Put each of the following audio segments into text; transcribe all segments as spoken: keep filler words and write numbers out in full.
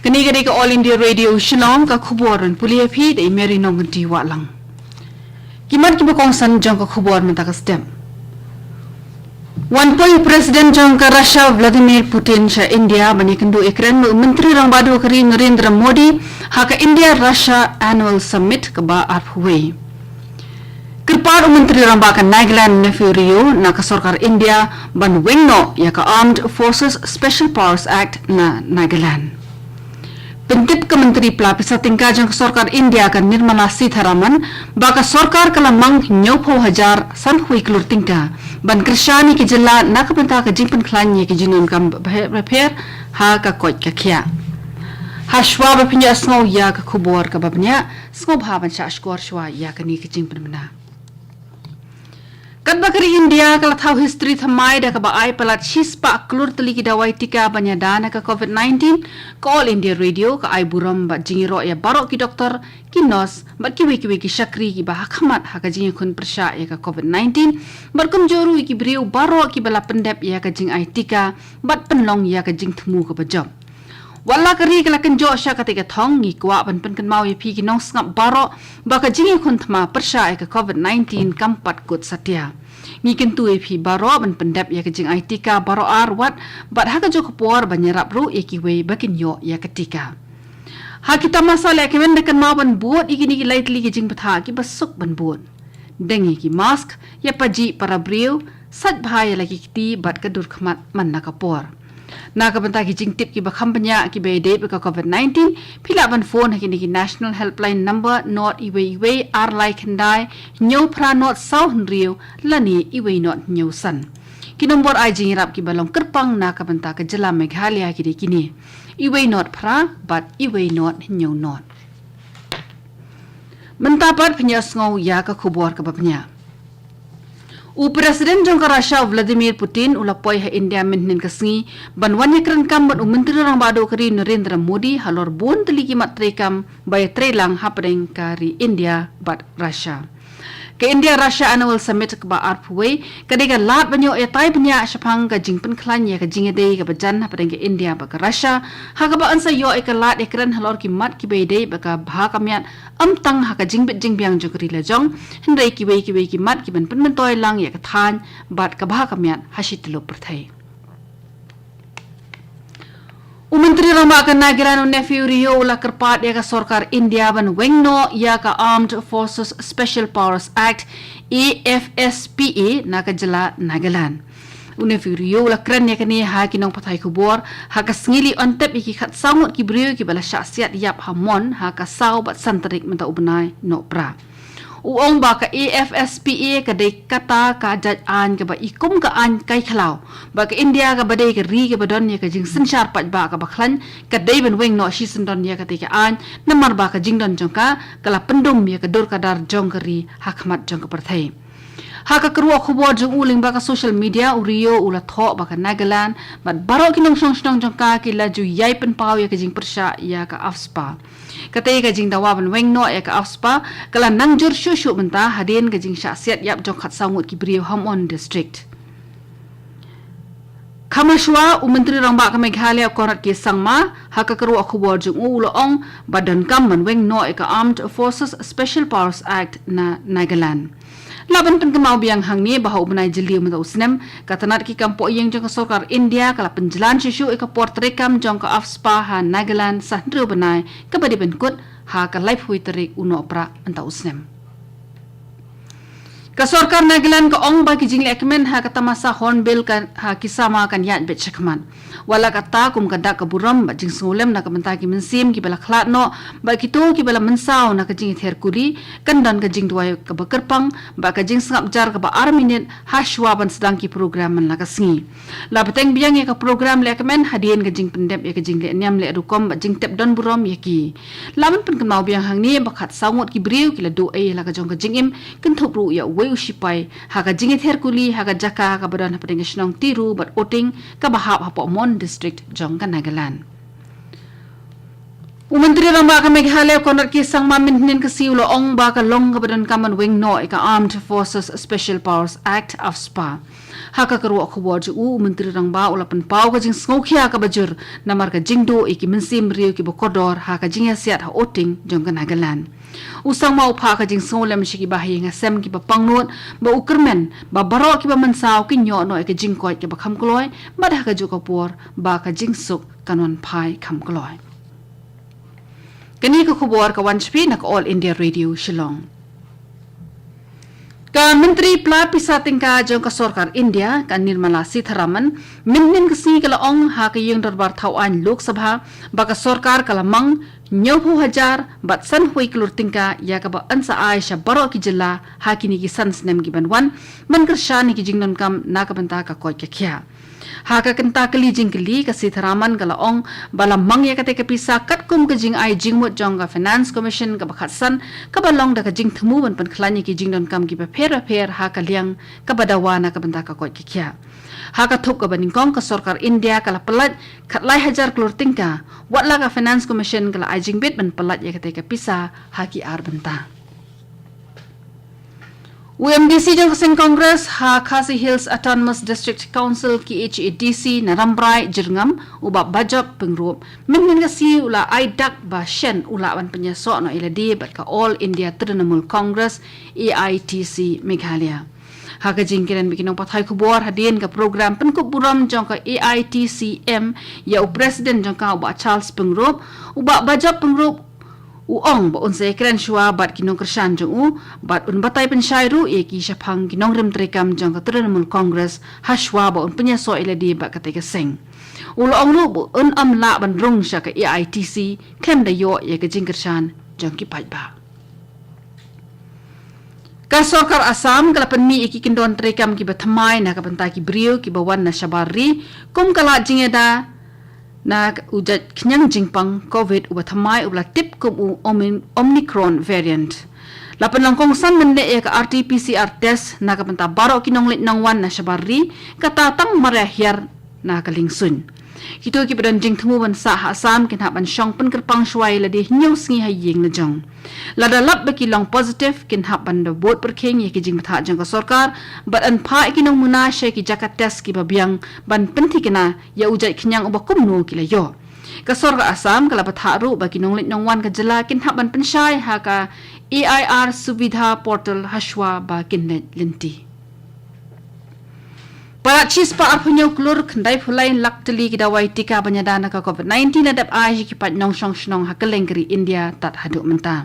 Kane ka dei ka All India Radio Shillong, ka khubor ban pule ïa phi da i Mary Nongkynti Wahlang. Ki mat kiba kongsan jong ka khubor mynta ka step. Wan poi u President jong ka Russia Vladimir Putin sha India ban ïakynduh ïakren bad u Myntri Rangbah Duh ka ri Narendra Modi ha ka India Russia Annual Summit kaba arphew wei. Kyrpad u Myntri Rangbah ka Nagaland Neiphiu Rio na ka sorkar India ban weng noh ïa ka Armed Forces Special Powers Act na Nagaland. Pyntip ka Myntri Pla Pisa Tyngka jong ka sorkar India ka Nirmala Sitharaman ba ka sorkar ka la mang hynñiewphew hajar sanphew klur tyngka ban kyrshan ïa ki jylla na ka bynta ka jingpynkhlaiñ ïa ki jingdonkam bapher bapher ha ka koit ka khiah. Hashwa ba pynïasngew ïa ka khubor kaba bniah, sngewbha ban shah shkor shwa ïa kane ka jingpynbna. Katba ka ri India ka la thaw history thymmai da kaba ai palat shispah klur tylli ki dawai tika ban ïada na ka COVID nineteen, ka All India Radio ka ai burom bad jingïaroh ïa baroh ki doktor, ki nurse bad kiwei kiwei ki shakri kiba ha khmat ha ka jingïakhun pyrshah ïa ka COVID nineteen, bad kumjuh ruh ïa ki briew baroh kiba la pyndep ïa ka jingai tika bad pynlong ïa ka jingthmu kaba jop. Wat la ka ri ka la kynjoh sha katei ka thong, ngi kwah ban pynkynmaw ïa phi ki nongsngap baroh ba ka jingïakhun thma pyrshah ïa ka COVID nineteen kam pat kut satia. Ngi kyntu ïa phi baroh ban pyndep ïa ka jingai tika baroh ar wat, bad ha kajuh ka por ban ïarap ruh ïa kiwei ba kin ïoh ïa ka tika. Ha ki tamasa lehkmen da kynmaw ban bud ïa kine ki lai tylli ki jingbthah kiba suk ban bud. Deng ïa ki mask, ïa pajih para briew, sait bha ïa la ki kti bad ka dur khmat man la ka por. Na ka bynta ki jingtip kiba kham bniah kiba ïadei bad ka COVID nineteen, phi lah ban phone ha kine ki National Helpline Number, not iwei iwei, ar lai khyndai, hynñiew phra not saw hynriew, lane iwei not hynñiew san. Ki nombor ai jingïarap kiba long kyrpang na ka bynta ka jylla Meghalaya ki dei kine: iwei not phra bad iwei not hynñiew not. Mynta pat pynïasngew ïa ka khubor kaba bniah. U President jong ka Russia Vladimir Putin u la poi ha India mynhynnin ka sngi ban wan ïakren kam bad u Myntri Rangbah Duh ka ri Narendra Modi halor bun tylli ki mat treikam ba ïatreilang hapdeng ka ri India bad Russia. Ka India Russia Annual Summit kaba arphew wei ka dei ka lad ban ïoh ïatai bniah shaphang ka jingpynkhlaiñ ïa ka jingïadei kaba jan hapdeng ka India bad ka Russia, ha kaba yn sa ïoh ïa ka lad ïakren halor ki mat kiba ïadei bad ka bha ka miat, ym tang ha ka jingbit jingbiang jong ka ri lajong, hynrei kiwei kiwei ki mat kiban pynmyntoi lang ïa ka thaiñ bad ka bha ka miat ha shi tyllup pyrthei. U Myntri Rangbah ka Nagaland u Neiphiu Rio u la kyrpad ïa ka sorkar India ban weng noh ïa ka Armed Forces Special Powers Act, A F S P A, na ka jylla Nagaland. U Neiphiu Rio u la kren ïa kane ha ki nongpathai khubor ha ka sngi lyontep ïa ki khatsaw ngut ki briew kiba la shah siat ïap ha Mon ha ka saw bad san tarik mynta u bnai Nohprah. U ong ba ka A F S P A ka dei kata ka jait aiñ kaba i kum ka aiñ kai khlaw, ba ka India kaba dei ka ri kaba don ïa ka jingsynshar paidbah kaba khlaiñ ka dei ban weng noh shisyndon ïa katei ka aiñ, namar ba ka jingdon jong ka ka la pyndum ïa ka dur ka dar jong ka ri ha khmat jong ka pyrthei. Ha ka kyrwoh khubor jong u lyngba ka social media, u Rio u la thoh ba ka Nagaland bad baroh ki nongshong shnong jong ka ki la ju ïai pynpaw ïa ka jingpyrshah ïa ka AFSPA. Katei ka jingdawa ban weng noh ïa ka AFSPA ka la nang jur shuh shuh mynta hadien ka jingshah siat ïap jong khatsaw ngut ki briew ha Mon District. Kham hashwa, u Myntri Rangbah ka Meghalaya u Conrad K Sangma ha ka kyrwoh khubor jong u u la ong ba donkam ban weng noh ïa ka Armed Forces Special Powers Act na Nagaland. Lah ban pynkynmaw biang hangne ba ha u bnai Jylliew mynta u snem, ka tnat ki kam pohïing jong ka sorkar India ka la pynjlan shuh shuh ïa ka por treikam jong ka AFSPA ha Nagaland sa hynriew bnai, kaba dei ban kut ha ka laiphew tarik u Nohprah mynta u snem. Ka sorkar Nagaland ka ong ba ki jinglehkmen ha ka tamasa Hornbill kan ha ki sama kan ïaid beit shakhmat. Wat la katta, kum ka dak ka burom bad jingsngewlem na ka bynta ki mynsiem kiba la khlad noh bad kito kiba la mynsaw na ka jingïather kuli, kan don ka jingduwai kaba kyrpang bad ka jingsngap jar kaba ar minit hashwa ban sdang ki program man la ka sngi. La bteng biang ïa ka program lehkmen hadien ka jingpyndep ïa ka jingleh niam leh rukom bad jingtep don burom ïa ki. Lah ban pynkynmaw biang hangne ba khatsaw ngut ki briew ki la duh ei la ka jong ka jingim, kynthup ruh ïa uwei u shipai ha ka jingïather kuli ha ka jaka kaba don hapdeng ka shnong Tiru bad Oting kaba hap hapoh Mon District jong ka Nagaland. U Myntri Rangbah ka Meghalaya Conrad K Sangma mynhynnin ka sngi u la ong ba ka long kaba donkam ban weng noh ïa ka Armed Forces Special Powers Act, AFSPA. Ha ka kyrwoh khubor jong u, u Myntri Rangbah u la pynpaw ka jingsngewkhia kaba jur namar ka jingduh ïa ki mynsiem briew kiba kordor ha ka jingïasiat ha Oting jong ka Nagaland. U Sangma u phah ka jingsngewlem sha ki bahaïing hasem kiba pangnud, ba u kyrmen ba baroh kiba mynsaw kin ïoh noh ïa ka jingkoit kaba kham kloi, bad ha kajuh ka por ba ka jingsuk kan wan phai kham kloi. Kane ka khubor ka wan sha phi na ka All India Radio Shillong. Ka Myntri Pla Pisa Tyngka jong ka Sorkar India, ka Nirmala Sitharaman, mynhynnin ka sngi ka la ong ha ka Ïing Dorbar Thawaiñ Lok Sabha ba ka sorkar ka la mang hynñiewphew hajar bad sanphew klur tyngka ïa kaba yn sa ai sha baroh ki jylla ha kine ki san snem ki ban wan, ban kyrshan ïa ki jingdonkam na ka bynta ka koit ka khiah. Ha ka kynta kylli jingkylli, ka Sitharaman ka la ong ba la mang ïa katei ka pisa katkum ka jingai jingmut jong ka Finance Commission kaba khatsan, kaba long da ka jingthmu ban pynkhlaiñ ïa ki jingdonkam kiba pher bapher ha ka liang kaba dawa na ka bynta ka koit ka khiah. Ha ka thup kaba nyngkong, ka Sorkar India ka la pyllait khatlai hajar klur tyngka, watla ka Finance Commission ka la ai jingbit ban pyllait ïa katei ka pisa ha ki ar bynta. U MDC jong ka seng Congress ha Khasi Hills Autonomous District Council, KHADC, na Rambrai Jyrngam, u Bah Bajop Pyngrope, mynhynnin ka sngi u la ai dak ba shen u lah ban pynïasoh noh ïa lade bad ka All India Trinamool Congress, AITC, Meghalaya. Ha ka jingkren bad ki nongpathai khubor hadien ka program pynkup burom jong ka AITCM ïa u President jong ka, u Bah Charles Pyngrope, u Bah Bajop Pyngrope u ong ba un sa ïakren shuwa bad ki nongkyrshan jong u, bad un batai pynshai ruh ïa ki shaphang ki nongrim treikam jong ka Trinamool Congress, ha shuwa ba un pynïasoh ïa lade bad katei ka seng. U la ong ruh ba un ym lah ban rung sha ka AITC khlem da ïoh ïa ka jingkyrshan jong ki paidbah. Ka Sorkar Assam ka la pynmih ïa ki kyndon treikam kiba thymmai na ka bynta ki briew kiba wan na shabar ri, kum ka lad jingïada na u jait khñiang jingpang COVID uba thymmai uba la tip kum u Omi-, Omicron variant. La pynlong kongsan mynleh ïa ka RT-PCR test na ka bynta baroh ki nongleit nongwan na shabar ri, kata tang mar ïa hiar na ka liengsuiñ. Kito kiba don jingthmu ban sah ha Assam kin hap ban shong pynkyrpang shuwa ïa lade hynñiew sngi ha ïing la jong. Lada lap ba ki long positive, kin hap ban da bud pyrkhing ïa ki jingbthah jong ka sorkar, bad yn phah ïa ki nongmuna sha ki jaka test kiba biang ban pynthikna ïa u jait khñiang uba kumno ki la ïoh. Ka sorkar Assam ka la bthah ruh ba ki nongleit nongwan ka jylla kin hap ban pynshai ha ka AIR Suvidha portal ha shuwa ba kin leit lynti. Palat shispah arphew hynñiew klur khyndai phew lai lak tylli ki dawai tika ban ïada na ka COVID nineteen la dep ai sha ki paid nongshong shnong ha kylleng ka ri India tad haduh mynta.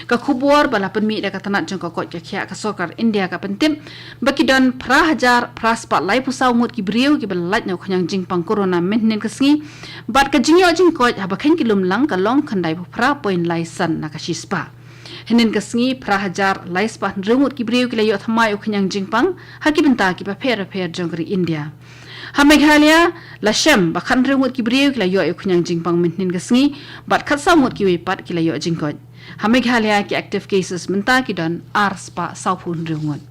Ka khubor ba la pynmih da ka tnat jong ka koit ka khiah ka sorkar India ka pyntip ba ki don phra hajar phra spah laiphew saw ngut ki briew kiba la lait na u khñiang jingpang corona mynhynnin ka sngi, bad ka jingïoh jingkoit haba kheiñ ki lum lang ka long khyndai phew phra point lai san na ka shispah. Hynnin ka sngi, phra hajar lai spah hynriew ngut ki briew ki la ïoh thymmai u khñiang jingpang ha ki bynta kiba pher bapher jong ka ri India. Ha Meghalaya, la shem ba khathynriew ngut ki briew ki la ïoh ïa u khñiang jingpang mynhynnin ka sngi, bad khatsaw ngut kiwei pat ki la ïoh jingkoit. Ha Meghalaya, ki active cases mynta ki don ar spah sawphew hynriew ngut.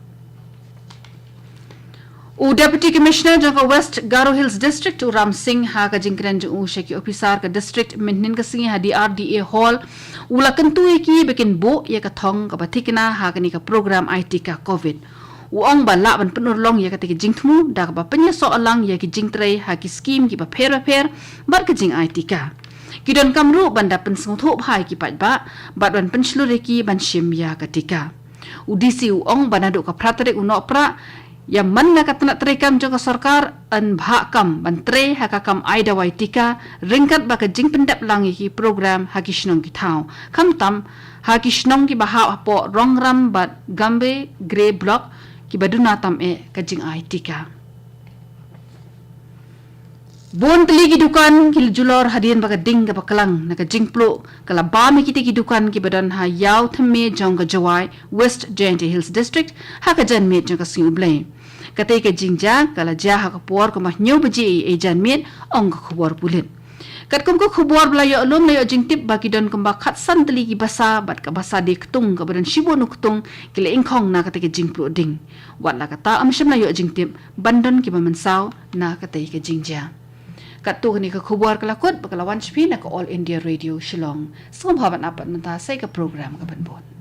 U Deputy Commissioner jong ka West Garo Hills District, u Ram Singh, ha ka jingkren jong u sha ki ophisar ka district mynhynnin ka sngi ha DRDA Hall, u la kyntu ïa ki ba kin buh ïa ka thong kaba thikna ha kane ka program ai tika COVID. U ong ba lah ban pynurlong ïa katei ka jingthmu da kaba pynïasoh lang ïa ki jingtrei ha ki skim kiba pher bapher bad ka jingai tika. Ki donkam ruh ban da pynsngewthuh bha ïa ki paidbah bad ban pynshlur ïa ki ban shim ïa ka tika. U DC u ong ba naduh ka phra tarik u Nohprah, ïa man la ka tnat treikam jong ka sorkar, yn bhah kam ban trei ha ka kam ai dawai tika, ryngkat bad ka jingpyndep lang ïa ki program ha ki shnong ki thaw, khamtam ha ki shnong kiba hap hapoh Rongram bad Gambegre Block, kiba duna tam eh ka jingai tika. Bun tylli ki dukan ki la julor hadien ba ka ding kaba klang na ka jingpluh ka la bam ïa kitei ki dukan kiba don ha Ïaw Thymme jong ka Jowai, West Jaintia Hills District, ha ka janmiet jong ka sngi U Blei. Katei ka jingjia ka la jia ha ka por kumba hynñiew baje eiei janmiet, ong ka khubor pulit. Katkum ka khubor ba la ïoh lum, la ïoh jingtip ba ki don kumba khatsan tylli ki basa bad ka basa die ktung kaba don shibun u ktung ki la ingkhong na katei ka jingpluh ding. Wat la katta, ym shym la ïoh jingtip ban don kiba mynsaw na katei ka jingjia. Katto kane ka khubor ka la kut ba ka la wan sha phi na ka All India Radio Shillong. Sngewbha ban ap pat mynta sa ïa ka program ka ban bud.